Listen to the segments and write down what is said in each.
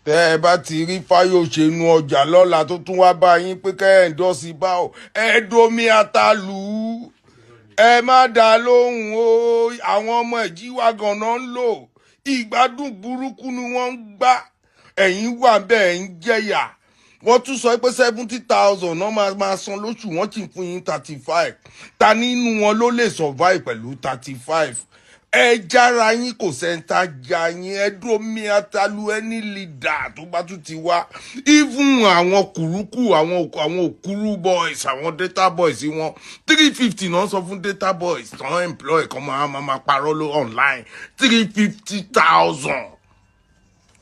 Tẹ́ ẹ bá ti rí Fáyọ̀ṣe nu ọjà lọ́la tó tún wá bá yín pé kẹ́ ẹ̀ ń dọ́sí bá o, ẹ domi ata lù ú, ẹ má dá lóhùn o. Àwọn ọmọ ìjíwá ganan ń lò ìgbádùn burúkú ni wọ́n ń gbá. Ẹ̀yìn wà bẹ́ẹ̀ ń jẹ̀yà. Wọ́n tún sọ pé 70,000 náà máa san lóṣù, wọ́n sì fún yín 35. Ta nínú wọn ló lè survive pẹ̀lú 35? Ẹ jára yín, kò sẹ́ńtà já yín. Ẹ dómi atalu ẹni leader tó bá tún ti wá, even àwọn kùrúkù, àwọn òkúrú boys, àwọn data boys wọn, 350 náà sọ fún data boys tán employ kan máa parọ́ ló online, 350,000.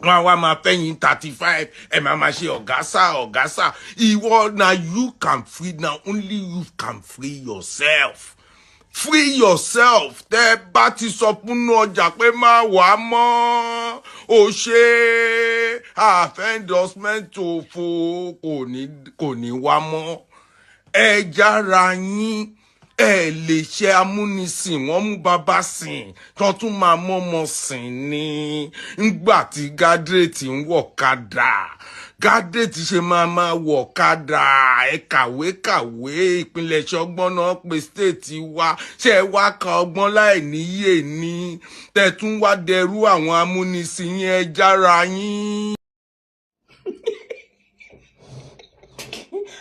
Wọn á wá máa fẹ́yìn 35. Ẹ máa ṣe ọ̀gá sá, ọ̀gá sá. Ìwọ na, you can free na, only you can free yourself, free yourself. Tẹ́ ẹ bá ti sọ fún ọjà pé má wà á mọ́, ó ṣe àfẹ́ endorsement òfo, kò ní wá mọ́. Ẹ jára yín. Ẹ lè ṣe amúnisìn, wọ́n mú bàbá sìn tán tún máa mọ́mọ́ sìn ní. Ngbà tí graduate ń wọ̀ kadà, graduate ṣe máa wọ̀ kadà. Ẹ kàwé kàwé, ìpínlẹ̀ ọgbọ́n náà pé state wa. Ṣe ẹ wá ka ọgbọ́n láì níyè ní tẹ̀tún wá dẹrú àwọn amúnisìn yẹn? Ẹ jára yín.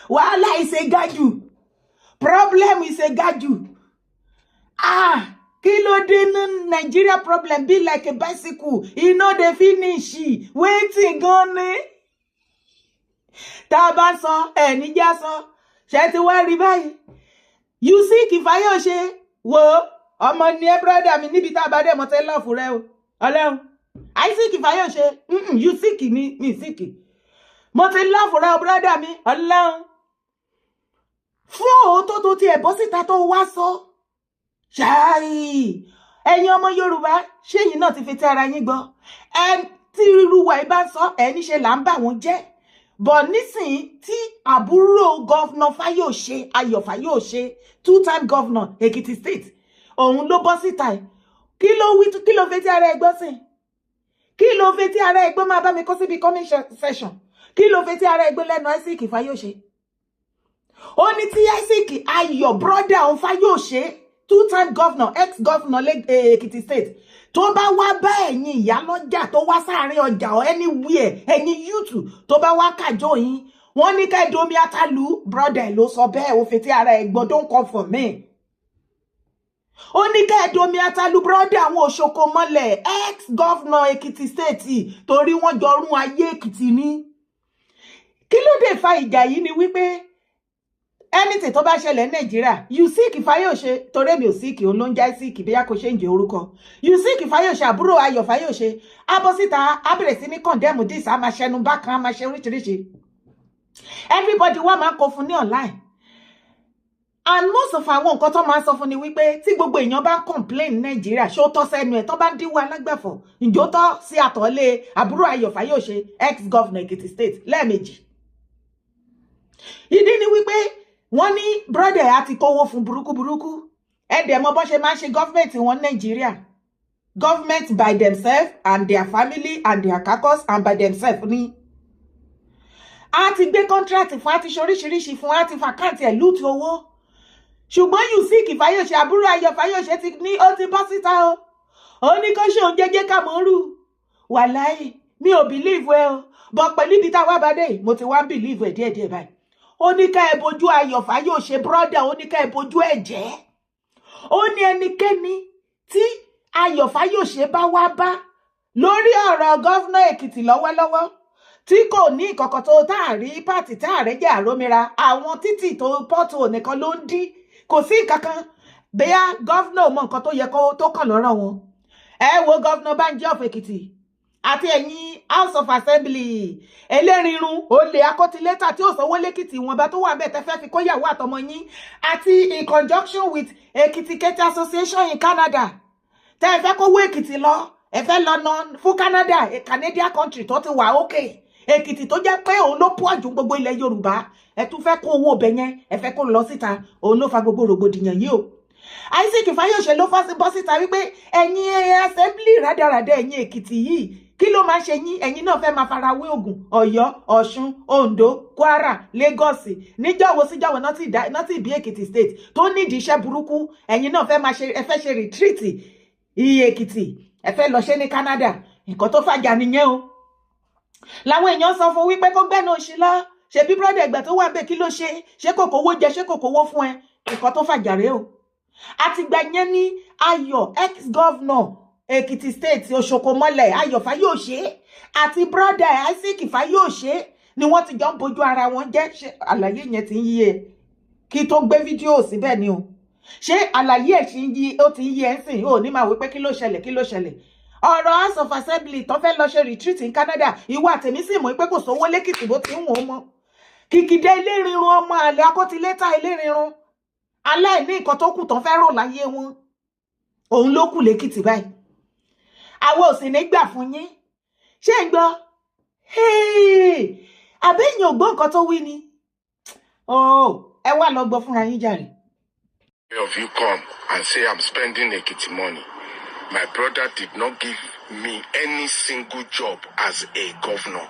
Wàhálà is a gaju, problem is a gaju. Ah, kí ló dé ní Nigeria? Problem be like a bicycle, e no dey finish. Wetin gan ni tá a bá sọ ẹ níjà sọ? Ṣe ti wá rí báyìí? Yusuf Fayose, wo ọmọ ní ẹ, brother mi, níbi tá a bá dé mọ́tẹ́ love rẹ o. Ọlọ́run, Isaac Fayose, Yusuf ni mi sick. Mo ti love rẹ o, brother mi. Ọlọ́run, fún òótọ́ tó tiẹ̀ bọ́ síta tó wá sọ ṣáàyì. Ẹ̀yin ọmọ Yorùbá, ṣéyìn náà ti fi tẹ́ ara yín gbọ́? Ẹ tí irú wa ibà ń sọ ẹ níṣe là ń bà wọ́n jẹ́ bọ̀. Nísìnyí tí àbúrò governor Fáyọ̀ṣe, Ayọ̀ Fáyọ̀ṣe, two time governor Èkìtì State, òun ló bọ́ síta ẹ̀. Kí ló wí? Kí ló fẹ́ tí ara ẹ gbọ́ sí? Kí ló fẹ́ tí ara ẹ gbọ́? Máa bá mi kọ́ síbi comment section. Kí ló fẹ́ tí ara ẹ gbọ́ lẹ́nu Isaac Fáyọ̀ṣe? Ó ní tí Isaac Ayọ̀, brother òun Fáyọ̀ṣe, two time governor, ex-governor Èkìtì State, tó bá wá bá ẹ̀yin ìyálọ́jà, tó wá sáàrin ọjà or anywhere, ẹ̀yin youth, tó bá wá kàjọ yín, wọ́n ní ká domi atalu. Brother ẹ̀ ló sọ bẹ́ẹ̀. Ó fi tí ara ẹ̀ gbọ́. Don't come for me. Ó ní ká domi atalu brother àwọn Òṣoko mọ́lẹ̀, ex-governor Èkìtì State, torí wọ́n jọ rún ayé Èkìtì ní. Kí ló dé fa ìjà yìí ni wípé anything tó bá ṣẹlẹ̀ ní Nàìjíríà, Yusuf Fayose, torí èmi ò sick, òun ló ń jẹ́ sick, bí kò ṣe ń jẹ orúkọ Yusuf Fayose, àbúrò Ayọ̀ Fayose, á bọ́ síta, á bẹ̀rẹ̀ sí ní condemn this, á máa ṣẹnu bákan, á máa ṣe oríṣiríṣi. Everybody wá máa ń kó fún ní online, and most of àwọn nǹkan tó máa ń sọ fún ni wípé tí gbogbo èèyàn bá ń complain ní Nàìjíríà, ṣó tọ́ sẹ́nu ẹ̀? Tó bá ń díwọ́ alágbàfọ̀, ǹjọ́ tọ́ sí àtọ̀lé àbúrò Ayọ̀ Fayose, ex-governor Èkìtì State lẹ́ẹ̀mejì? Ìdí ni wípé wọ́n ní brother á ti kówó fún burúkú burúkú. Ẹ dẹ̀ mọ̀ bọ́n ṣe máa ń ṣe government wọn Nàìjíríà, government by themselves and their family and their caucus and by themselves ní. A ti gbé contract fún, a ti ṣe oríṣiríṣi fún, a ti fi account ẹ̀ loot owó. Ṣùgbọ́n Yusuf Fayose, àbúrò Ayọ̀ Fayose, ti ní ó ti bọ́ síta o, ó ní kó ṣe òun jẹ́jẹ́ kàmọ́rù. Wàláì, mi ò believe ẹ o, bọ̀ pẹ̀lú ibi táwa bá dé, mo ti wá ń believe ẹ díẹ̀díẹ̀ báyìí. Ó ní ká ẹ bojú Ayọ̀ Fáyọ̀ṣe, brother, ó ní ká ẹ bojú ẹ jẹ́. Ó ní ẹnikẹ́ni tí Ayọ̀ Fáyọ̀ṣe bá wá bá lórí ọ̀rọ̀ governor Èkìtì lọ́wọ́lọ́wọ́, tí kò ní ìkọ̀kọ̀ tó tá a rí pàtì tá a rẹ́ jẹ́ àrómira, àwọn títì tó pọ́tò nìkan ló ń dí, kò sí nǹkan bẹ́ẹ̀, governor mọ nǹkan tó yẹ kó tó kàn lọ́rọ̀ wọn. Ẹ wo governor Bánjí of Èkìtì àti ẹ̀yin House of Assembly elérinrun, olè akọ́tilétà tí ò sanwó lẹ́kìtì, ìwọ̀nba tó wà bẹ́ẹ̀ tẹ́ fẹ́ fi kóyàwó àtọmọ yín, àti in conjunction with Èkìtì Kété Association in Canada, tẹ́ ẹ fẹ́ kówó Èkìtì lọ, ẹ fẹ́ lọ ná fún Canada, a Canadian country tó ti wà ókè. Èkìtì tó jẹ́ pé òun ló pọ̀ jù gbogbo ilẹ̀ Yorùbá, ẹ tún fẹ́ kó owó ọbẹ̀ yẹn, ẹ fẹ́ kó lọ síta. Òun ló fa gbogbo rògbòdìyàn yìí o. Isaac Fayose ló bọ́ síta wípé ẹ̀yin assembly rádaràdà, ẹ̀yin Èkìtì yìí. Kí ló máa ń ṣe yín? Ẹ̀yin náà fẹ́ máa farawé Ògùn, Ọ̀yọ́, Ọ̀ṣun, Oǹdó, Kwara, Lagos. Níjọ́wọ́ síjọ́wọ́ náà ti bí Èkìtì State tó nídìí iṣẹ́ burúkú. Ẹ̀yin náà fẹ́ máa ṣe, ẹ fẹ́ ṣe retreat iye Èkìtì, ẹ fẹ́ lọ ṣe ní Canada. Nǹkan tó fàjà nìyẹn o. Làwọn èèyàn sọ fún wípé kó gbẹ́nu òṣì lọ. Ṣebí brother ẹgbẹ́ tó wà bẹ́ẹ̀, kí ló ṣe? Ṣé kò kówó jẹ? Ṣé kò kówó fún ẹ? Nǹkan tó fàjà rèé o. Àtìgbà yẹn ní Ayọ̀, ex-governor Èkìtì State, Òṣòkòmọlẹ̀ Ayọ̀ Fáyọ̀ṣe, àti brother Isaac Fáyọ̀ṣe ni wọ́n ti jọ ń bójú ara wọn jẹ́. Ṣe àlàyé yẹn ti ń yí ẹ kí tó gbé fídíò síbẹ̀ ni o? Ṣé àlàyé ẹ̀ ṣì ń yí? Ó ti ń yí ẹ ń sìn. Ó ní máa wí pé kí ló ṣẹlẹ̀, kí ló ṣẹlẹ̀? Ọ̀rọ̀ House of Assembly tó fẹ́ lọ ṣe retreat ní Canada, ìwọ àtẹ̀mí sì mọ̀ pé kò sówó lẹ́kìtì bó ti ń wọ̀n mọ́. Kìkìdá ilé rirun, ọmọ àlè akótilétà ilé rirun, aláìní nǹkan tó kù tán fẹ́ rò láyé wọn, òun ló kù lẹ́kìtì báyìí. Àwọn ò sì ní gbà fún yín. Ṣé ń gbọ́? Àbẹ́yìn ò gbọ́ nǹkan tó wí ni? Ẹ wá lọ gbọ́ fúnra yín jàre. Of you come and say I'm spending Ekiti money. My brother did not give me any single job as a governor.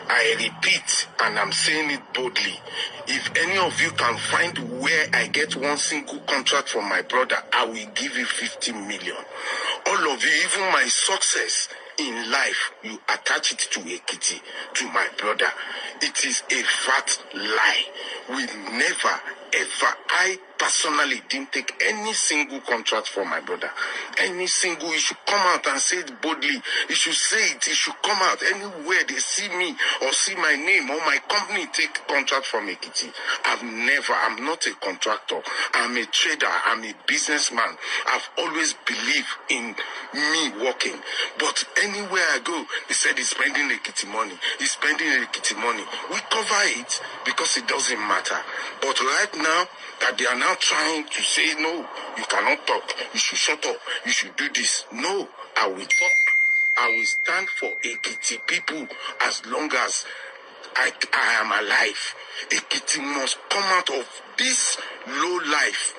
I repeat, and I'm saying it boldly. If any of you can find where I get one single contract from my brother, I will give you 50 million. All of you, even my success in life, you attach it to Ekiti, to my brother. It is a fat lie. We never, ever, I personally didn't take any single contract from my brother. Any single, you should come out and say it boldly. You should say it. It should come out anywhere they see me or see my name or my company take contract from Ekiti. I've never, I'm not a contractor. I'm a trader. I'm a businessman. I've always believed in me working. But anywhere I go, they said he's spending Ekiti money. He's spending Ekiti money. We cover it because it doesn't matter. But right now, that they are now trying to say, no, you cannot talk. You should shut up. You should do this. No, I will talk. I will stand for Ekiti people as long as I am alive. Ekiti must come out of this low life.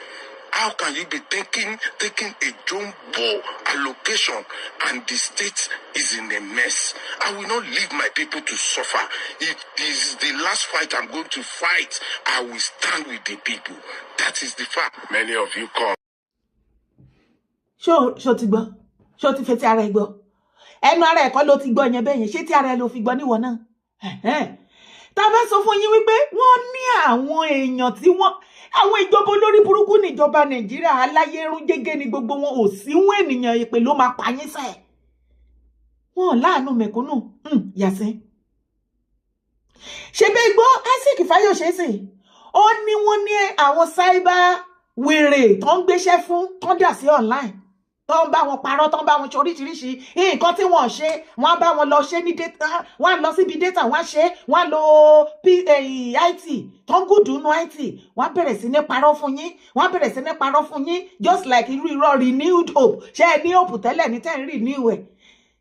How can you be taking a jumbo allocation and the state is in a mess? I will not leave my people to suffer. If this is the last fight I'm going to fight, I will stand with the people. That is the fact. Many of you come. Ṣó ti gbọ́? Ṣó ti fetí ara ẹ gbọ́? Ẹnu ara ẹ̀ kọ́ ló ti gbọ́ yẹn bẹ́ẹ̀ yẹn. Ṣé tí ara ẹ ló fi gbọ́ níwọ̀ náà? Tá a bá sọ fún yín wípé wọ́n ní àwọn èèyàn tí wọ́n, àwọn ìjọba olórí burúkú níjọba Nàìjíríà, aláyérún jẹ́gẹ́ ni gbogbo wọn, ò síwọ̀n ènìyàn, ìpè ló máa pa yín sẹ́ẹ̀. Wọn láàánú mẹ̀kúnnù yàsín. Ṣe bẹ́ẹ̀ gbọ́ Isaac Fayose sì, ó ní wọ́n ní àwọn cyber wèrè tó ń gbéṣẹ́ fún, tó ń dà sí online, tó ń bá wọn parọ́, tó ń bá wọn ṣe oríṣiríṣi nǹkan tí wọ́n ṣe. Wọ́n á bá wọn lọ ṣe ní data, wọ́n á lọ síbi data, wọ́n á ṣe, wọ́n á lo IT tó ń gùdù nú IT, wọ́n á bẹ̀rẹ̀ sí ní parọ́ fún yín, wọ́n á bẹ̀rẹ̀ sí ní parọ́ fún yín, just like irú irọ́ renewed hope. Ṣé ẹ ní hope tẹ́lẹ̀ ní tẹ́ ń renew ẹ̀?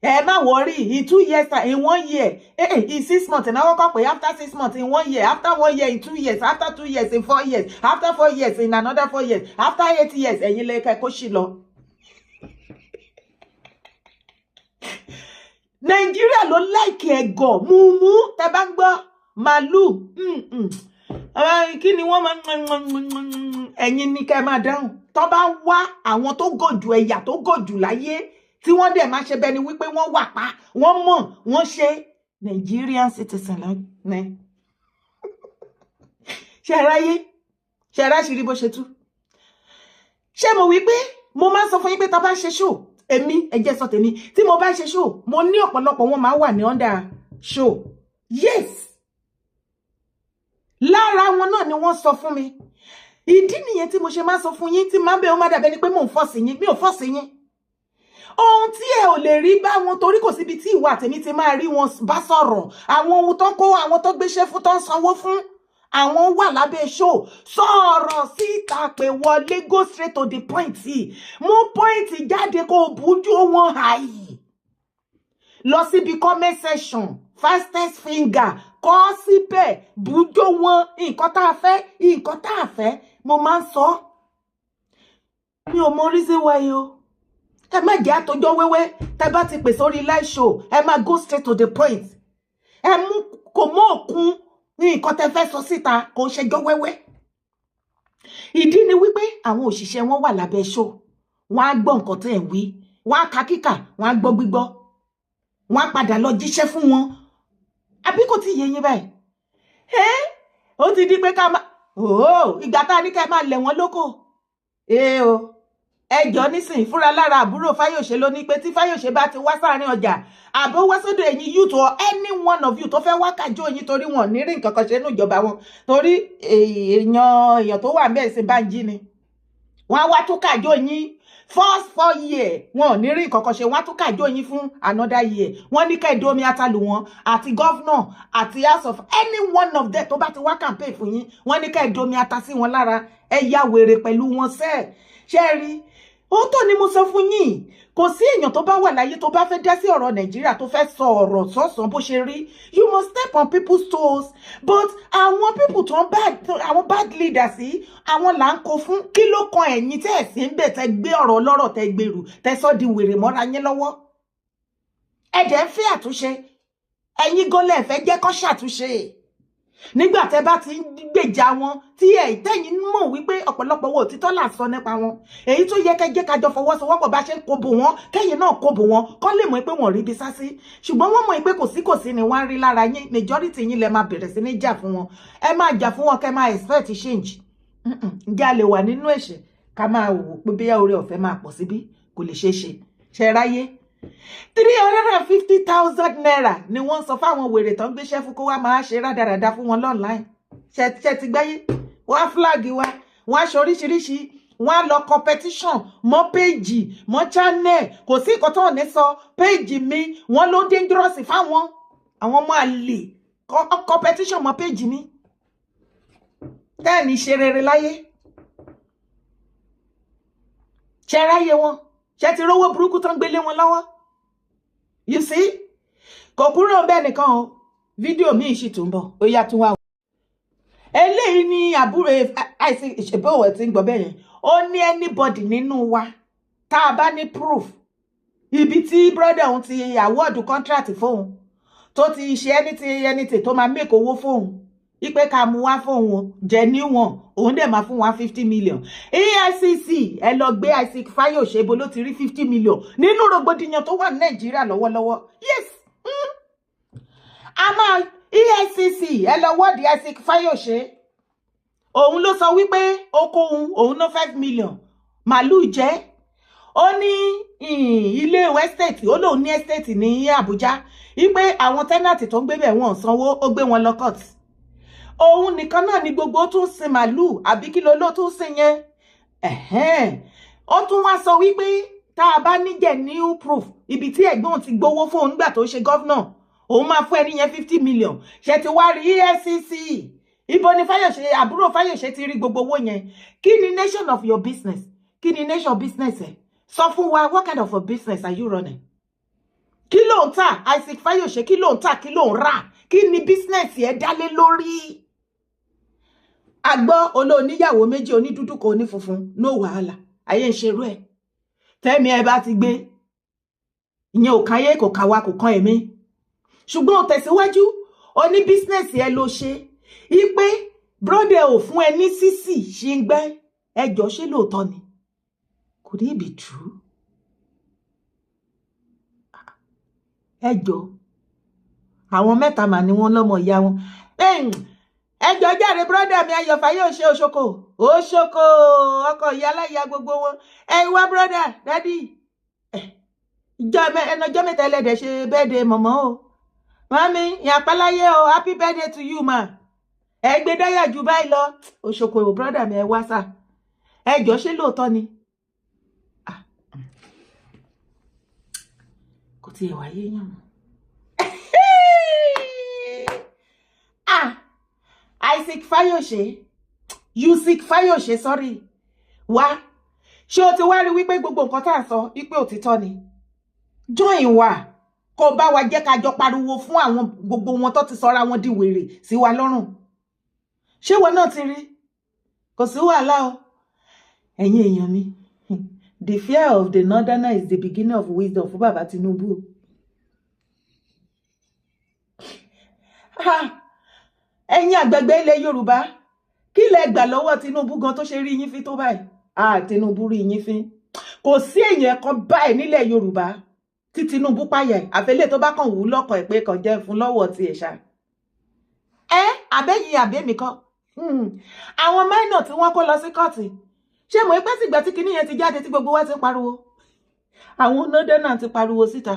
Ẹ má worry, in 2 years, in one year, in 6 months náà kọ́kọ́ pé, after 6 months, in one year, after one year, in 2 years, after 2 years, in 4 years, after 4 years, in another 4 years, after 8 years, ẹ̀yin lẹ́ka kó sì lọ. Nàìjíríà ló like ẹ̀gọ̀ mùmú. Tẹ bá ń gbọ́ màálù, kí ni wọ́n máa ń, ẹ̀yin ní ká ẹ máa dáhùn. Tó bá wá àwọn tó gọ̀ jù, ẹ̀yà tó gọ̀ jù láyé, tí wọ́n dẹ̀ máa ṣe bẹ́ẹ̀ ni wípé wọ́n wà pa, wọ́n mọ̀ wọ́n ṣe Nigerian citizen lọ́nà. Ṣe ráyé, ṣe ráṣìírí bó ṣe tú? Ṣé mo wí pé mo máa ń sọ fún yín pé tá a bá ń ṣe show, èmi, ẹ jẹ́ sọ tèmi, tí mo bá ń ṣe show, mo ní ọ̀pọ̀lọpọ̀ wọn máa wà ní under show. Yes, lára wọn náà ni wọ́n sọ fún mi. Ìdí nìyẹn tí mo ṣe máa ń sọ fún yín, tí máa ń bẹ, ó má dàbẹ́ ni pé mò ń force yín. Mi ò force yín. Ohun tí ẹ ò lè rí bá wọn, torí kò síbi tí ìwà tèmi ti máa rí wọn bá sọ̀rọ̀. Àwọn ohun tó ń kó, àwọn tó gbéṣẹ́ fún, tó ń sanwó fún, àwọn wà lábẹ́ show. Sọ̀rọ̀ síta, pé wọlé, go straight to the point, mú point jáde, kó o bójú wọn hàì lọ síbi comment section, fastest finger kọ́ síbẹ̀, bújó wọn. Nǹkan tá a fẹ́, nǹkan tá a fẹ́, mo máa ń sọ. Mi ò mọ reason why o. Ẹ má jẹ́ àtọjọ́ wẹ́wẹ́. Tẹ́ bá ti pè sórí live show, ẹ máa go straight to the point. Ẹ mú kò mọ́ òkun ní nǹkan tẹ́ fẹ́ sọ síta, kò ń ṣẹjọ́ wẹ́wẹ́. Ìdí ni wípé àwọn òṣìṣẹ́ wọn wà lábẹ́ show, wọ́n á gbọ́ nǹkan tẹ́ ẹ̀ ń wí, wọ́n á ka kíkà, wọ́n á gbọ́ gbígbọ́, wọ́n á padà lọ jíṣẹ́ fún wọn. Àbí kò tí ì yé yín báyìí? Ẹ́ ó ti di pé ká máa òó ìgbà tá a ní ká máa lẹ̀ wọ́n lóko ee o. Ẹjọ́ nísìnyí, fúnra lára àbúrò Fáyọ̀ṣe ló ní pé tí Fáyọ̀ṣe bá ti wá sáàrin ọjà, àbó wá sódò ẹ̀yin youth or any one of you tó fẹ́ wá kàjọ yín, torí wọn ní rí nǹkan kan ṣe nínú ìjọba wọn, torí èèyàn tó wà ń sí Bánjí ni wọ́n á wá tó kàjọ yín. First 4 year, wọn ò ní rí nǹkan kan ṣe. Wọ́n á tún kàjọ yín fún another year. Wọ́n ní ká ìdómi atalu wọn àti governor àti house of any one of them tó bá ti wá campaign fún yín. Wọ́n ní ká ìdómi ata sí wọn lára, ẹ ya wèrè pẹ̀lú wọn sẹ́ẹ̀. Ṣé ẹ rí òótọ́ ni mo sọ fún yín? Kò sí èèyàn tó bá wà láyé tó bá fẹ́ dá sí ọ̀rọ̀ Nàìjíríà, tó fẹ́ sọ ọ̀rọ̀ sọ́sàn bó ṣe rí, you must step on people's toes. But àwọn people tó ń bad, àwọn bad leaders yìí, àwọn là ń kó fún. Kí ló kan ẹ̀yin tẹ́ ẹ̀ sí ń bẹ̀, tẹ́ gbé ọ̀rọ̀ ọlọ́rọ̀, tẹ́ gbèrú, tẹ́ sọ di wèrè mọ́ra yín lọ́wọ́? Ẹ dẹ̀ ń fẹ́ àtúnṣe, ẹ̀yin gan lẹ fẹ́ jẹ́ kó ṣàtúnṣe. Nígbà tẹ́ bá ti ń gbèjà wọn, tí ẹ tẹ́yin mọ̀ wípé ọ̀pọ̀lọpọ̀ wo òtítọ́ là sọ nípa wọn, èyí tó yẹ kẹ́ jẹ́ kájọ fọwọ́sowọ́pọ̀, bá ṣe ń kóbò wọn, kẹ́yìn náà kóbò wọn, kọ́ lè mọ̀ pé wọ́n rí ibi sá sí. Ṣùgbọ́n wọ́n mọ̀ pé kò sí kò sí ni wọ́n á rí lára yín. Majority yín lẹ máa bẹ̀rẹ̀ sí ní jà fún wọn. Ẹ máa jà fún wọn, kẹ́ máa expect change. Ǹjẹ́ a lè wà nínú ẹ̀ṣẹ̀ ká máa wò pé bí oore ọ̀fẹ́ máa pọ̀ síbí? Kò lè ṣeé ṣe. Ṣe ráyé, ₦350,000 ni wọ́n sọ fáwọn wèrè tó ń gbéṣẹ́ fún kó wá máa ṣe rádaràda fún wọn online. Ṣe ti gbáyé? Wọ́n á flag wa, wọ́n á ṣe oríṣiríṣi, wọ́n á lọ competition mọ́ page, mọ́ channel. Kò sí nǹkan tó ní sọ page mi. Wọ́n ló dangerous fáwọn, àwọn ọmọ àlè competition mọ́ page mi. Tẹ́ẹ̀ni ṣe rere láyé, ṣe ráyé wọn, ṣe ti rówó burúkú tó ń gbélé wọn lọ́wọ́. You see, kò kúrò bẹ́ẹ̀ nìkan o, fídíò míì sì tún bọ̀. Ó yá, tún wá o. Eléyìí ni àbúrò àìsí ìṣèbọ̀wọ̀ tí ń gbọ́ bẹ́ẹ̀ yẹn. Ó ní anybody nínú wa tá a bá ní proof ibi tí brother òun ti award contract fóun, tó ti ṣe anything anything tó máa make owó fóun, ipe ká mú wá fóun o, jẹ níwọ̀n, òun dẹ̀ máa fún wa 50 million. EFCC, ẹ lọ gbé Isaac Fayose. Bo ló ti rí 50 million nínú rògbòdìyàn tó wà ní Nàìjíríà lọ́wọ́lọ́wọ́? Yes, A máa EFCC, ẹ lọ wọ́ọ̀dì Isaac Fayose. Òun ló sọ wípé oko òun, òun ná 5 million, màálù jẹ́. Ó ní ilé estate, ó lóun ní estate ní Àbújá, wípé àwọn tenant tó ń gbé bẹ̀ wọ́n sanwó, ó gbé wọn lọ court. Òun nìkan náà ni gbogbo ó tún sin màálù, àbí kí ló ló tún sin yẹn. Ó tún wá sọ wípé tá a bá ní genuine proof ibi tí ẹ̀gbọ́n ti gbowó fóun nígbà tó ń ṣe governor, òun máa fún ẹni yẹn 50 million. Ṣe ti wá rí EFCC? Ibo ni Fáyọ̀ṣe, àbúrò Fáyọ̀ṣe ti rí gbogbo owó yẹn? Kí ni nation of your business? Kí ni nation business ẹ? Sọ fún wa, what kind of a business are you running? Kí ló ń tà, Isaac Fáyọ̀ṣe? Kí ló ń tà? Kí ló ń rà? Kí ni business ẹ dálé lórí? Àgbọ́ olóníyàwó méjì, onídúdú kan, onífunfun. No wàhálà, ayé ń ṣerú ẹ̀. Tẹ́mi ẹ bá ti gbé ìyẹn, ò káyé, kò kà wá, kò kan èmi. Ṣùgbọ́n ó tẹ̀síwájú, ó ní business ẹ ló ṣe, ipe brother ò fún ẹ ní sísì ṣe ń gbẹ́. Ẹjọ́, ṣé lóòótọ́ ni? Could it be true? Ẹjọ́, àwọn mẹ́ta mà ní wọ́n lọ́mọ ìyá wọn. Ẹjọ́ jàre, brother mi Ayọ̀ Fáyọ̀ṣe, Òṣòkò Òṣòkò, ọkọ ìyá aláya gbogbo wọn. Ẹ wá, brother, daddy, ìjọ ẹnọjọ́ mẹ́ta ẹlẹ́dẹ̀ ṣe birthday mọ̀mọ́ o. Mami ìyàpáláyé o, happy birthday to you ma. Ẹ gbé dáyà jù báyìí lọ. Òṣòkò, brother mi, ẹ wá sà. Ẹjọ́, ṣé lóòótọ́ ni? Ah, kò tiẹ̀ wáyé yàn mọ́. Ah, Isaac Fayose, Yusuf Fayose, sorry. Wá, ṣé o ti wá rí wípé gbogbo nǹkan tá à ń sọ wípé òtítọ́ ni? Join wa, kó bá wa jẹ́ ká jọ pariwo fún àwọn gbogbo wọn tó ti sọra wọn di wèrè sí wa lọ́rùn. Ṣé wọn náà ti rí? Kò sí wàhálà o, ẹ̀yin èèyàn mi. The fear of the northerner is the beginning of wisdom fún bàbá Tinubu. Ha! Ẹ̀yin àgbàgbà ilẹ̀ Yorùbá, kí lẹ gbà lọ́wọ́ Tinubu gan tó ṣe rí yín fín tó báyìí? Ah, Tinubu rí yín fín. Kò sí èèyàn kan báyìí nílẹ̀ Yorùbá tí Tinubu páyà ẹ̀, àfẹlẹ́ tó bá kàn wù ú lọ́kàn ẹ̀ pé kàn jẹ́ fún lọ́wọ́ tiẹ̀ ṣá. Ẹ àbẹ́yìn àbẹ́mi kọ́. Àwọn minor tí wọ́n kó lọ sí kóòtù, ṣé mo pẹ́ sígbà tí kinní yẹn ti jáde tí gbogbo wa ti ń pariwo? Àwọn northerner ti pariwo síta.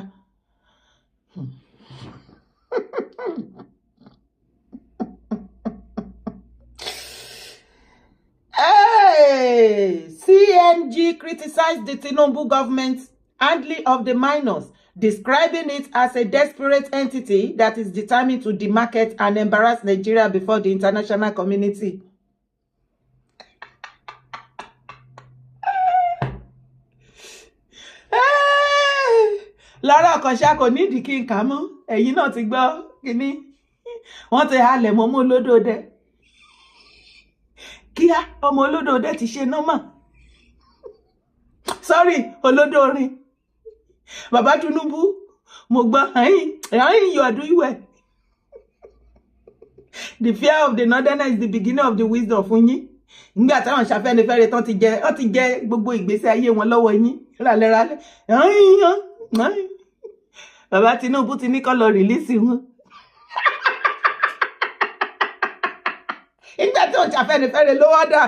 Hey! CNG criticized the Tinubu government's handling of the minors, describing it as a desperate entity that is determined to demarket and embarrass Nigeria before the international community. Hey! Lọ́rọ̀ kan ṣá, kò nídìí kí n kà á mọ́, ẹ̀yin náà ti gbọ́ kínní. Wọ́n ti halẹ̀ mọ́ mọ́ olódòdẹ. Kíá, ọmọ olódòdẹ ti ṣe normal. Sorry, olódòrin. Bàbá Tinubu, mo gbọ́, ẹ̀yin ẹ̀yin, you are doing well. The fear of the northerner is the beginning of the wisdom fún yín. Nígbà táwọn Ṣàfẹ́nifẹ́re tán ti jẹ, wọ́n ti jẹ gbogbo ìgbésí ayé wọn lọ́wọ́ yín rálẹ́rálẹ́. Bàbá Tinubu ti ní kó lọ release wọn. Nígbà tí òun Ṣàfẹ́nifẹ́re ló wá dà.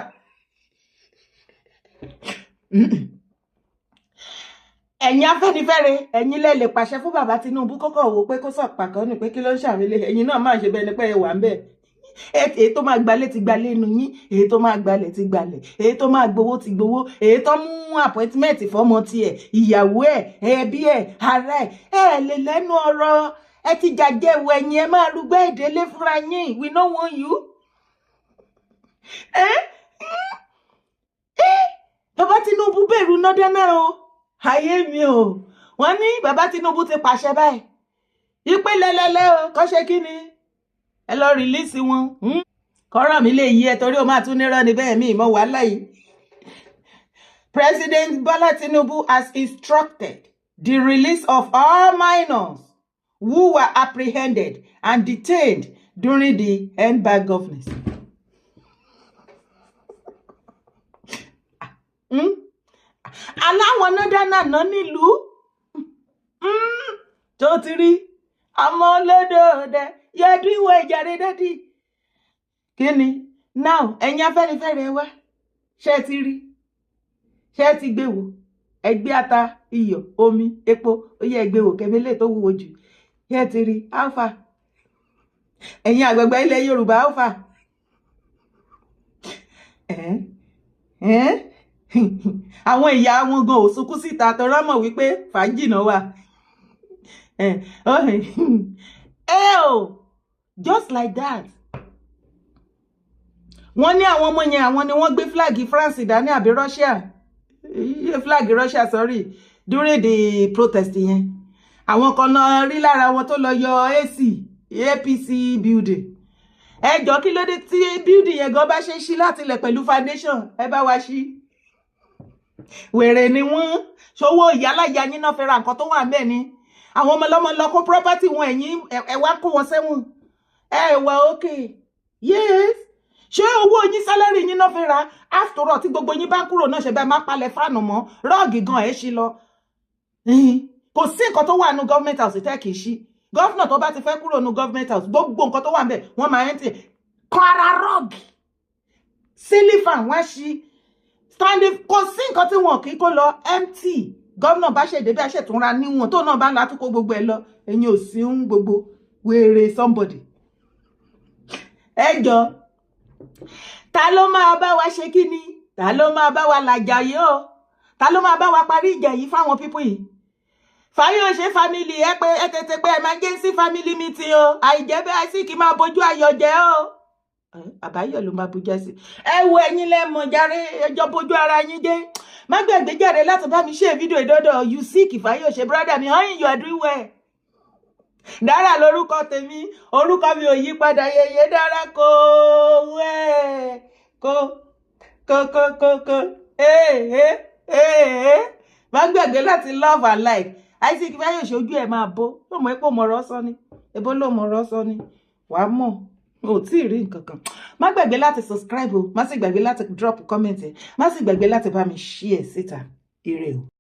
Ẹ̀yin Afẹ́nifẹ́re, ẹ̀yin lẹ lè pàṣẹ fún bàbá Tinubu kókó wò pé kó sọ pàkọ́ ni pé kí ló ń ṣàmìlẹ̀. Ẹ̀yin náà máa ṣe bẹ́ẹ̀ ni pé ẹ wà ń bẹ̀. Èyí tó máa gbalẹ̀ ti gbalẹ̀ inú yín, èyí tó máa gbalẹ̀ ti gbalẹ̀, èyí tó máa gbowó ti gbowó, èyí tó mú appointment fọ́mọ tiẹ̀, ìyàwó ẹ̀, ẹbí ẹ̀, ara ẹ̀. Ẹ lè lẹ́nu ọ̀rọ̀, ẹ ti jàjẹ̀wò, ẹ̀yin ẹ máa rúgbẹ́ ìdílé fúnra yín. We no want you. Ẹ ẹ, bàbá Tinubu bẹ̀rù northerner o. Ayé mi o. Wọ́n ní bàbá Tinubu ti pàṣẹ báyìí ìpè lẹ́lẹ́lẹ́ o, kọ́ ṣe kí ni, ẹ lọ release wọn. Kọ́rọ̀ mi lè yí ẹ torí o máa tún nírọ́ ni bẹ́ẹ̀ mi ìmọ̀ wàhálà yìí. President Bola Tinubu has instructed the release of all minors who were apprehended and detained during the End Bad Governance. Aláwọn northerner náà nílùú tó ti rí ọmọ olódòdè yẹdú ìwọ ìjàre daddy. Kí ni now, ẹ̀yin Afẹ́nifẹ́re wá, ṣé ẹ ti rí, ṣé ẹ ti gbé wò? Ẹgbẹ́ ata, iyọ̀, omi, epo, ó yẹ ẹgbẹ́ wò kẹ́mílẹ̀ tó wúwo jù. Ṣé ẹ ti rí alpha? Ẹ̀yin àgbààgbà ilẹ̀ Yorùbá, alpha. Ẹ̀ ẹ́, àwọn ìyá wọn gan ò sunkún síta tọrọ mọ̀ wípé fàájì náà wà. Ẹ o, just like that, wọ́n ní àwọn ọmọ yẹn, àwọn ni wọ́n gbé flag France dání àbí Russia, flag Russia, sorry, during the protest yẹn. Àwọn kan náà rí lára wọn tó lọ yọ AC APC building. Ẹ jọ, kí ló dé tí building yẹn gan bá ṣe ṣí láti ilẹ̀ pẹ̀lú foundation? Ẹ bá wa ṣí. Wèrè ni wọ́n. Ṣòwò ìyálàyà yín náà fẹ́ ra nǹkan tó wà ńbẹ̀ ni? Àwọn ọmọ ọlọ́mọ lọ kó property wọn, ẹ̀yìn ẹ wá kó wọn sẹ́wọ̀n. Ẹ wà okay? Yes. Ṣé owó yín, salary yín náà fẹ́ ra? After all, tí gbogbo yín bá kúrò náà, ṣe bẹ́ẹ̀ má palẹ̀ fan mọ́, rug gan ẹ̀ ṣí lọ. Kò sí nǹkan tó wà nínú government house tẹ́ kì í ṣí. Governor tó bá ti fẹ́ kúrò nínú government house, gbogbo nǹkan tó wà níbẹ̀ wọ́n máa ń tì kan ara. Rug, ceiling fan, wọ́n ṣí standing. Kò sí nǹkan tí wọn kì í kó lọ empty. Governor bá ṣèdè bí a ṣètúnra níwọ̀n tó náà bá ń látúkó gbogbo ẹ lọ. Ẹ̀yin ò sí ń gbogbo wèrè somebody. Ẹ jọ, ta ló máa bá wa ṣe kí ni? Ta ló máa bá wa làjà yìí o? Ta ló máa bá wa parí ìjà yìí fáwọn people yìí? Fáyọ̀ṣe family, ẹ pé ẹ tètè pé emergency family meeting o. Àìjẹ́ bẹ́ẹ̀, àìsí kì máa bójú ayọ̀ jẹ́ o. Àbáyọ̀ ló máa bójú sí. Ẹ wo, ẹ̀yin lẹ́mọ̀ jàre, ẹjọ́ bójú ara yín jẹ́. Má gbàgbé jàre láti bá mi ṣe fídíò ìdọ́dọ̀ Yusik Fáyọ̀ṣe, brother mi. Hàn, you are doing well. Dára lórúkọ tèmi, orúkọ mi ò yí padà. Yeye dára kó wẹ́ kó kó kó kó kó ee ee. Má gbàgbé láti love and like. Isaac Fayose, ojú ẹ̀ máa bó. Ó mọ̀ pé ó mọ̀rọ̀ sọ ni, ebó ló mọ̀rọ̀ sọ ni, wàá mọ̀ o tí ì rí nǹkan kan. Má gbàgbé láti subscribe o, má sì gbàgbé láti drop comment ẹ, má sì gbàgbé láti bá mi share síta. Ire o.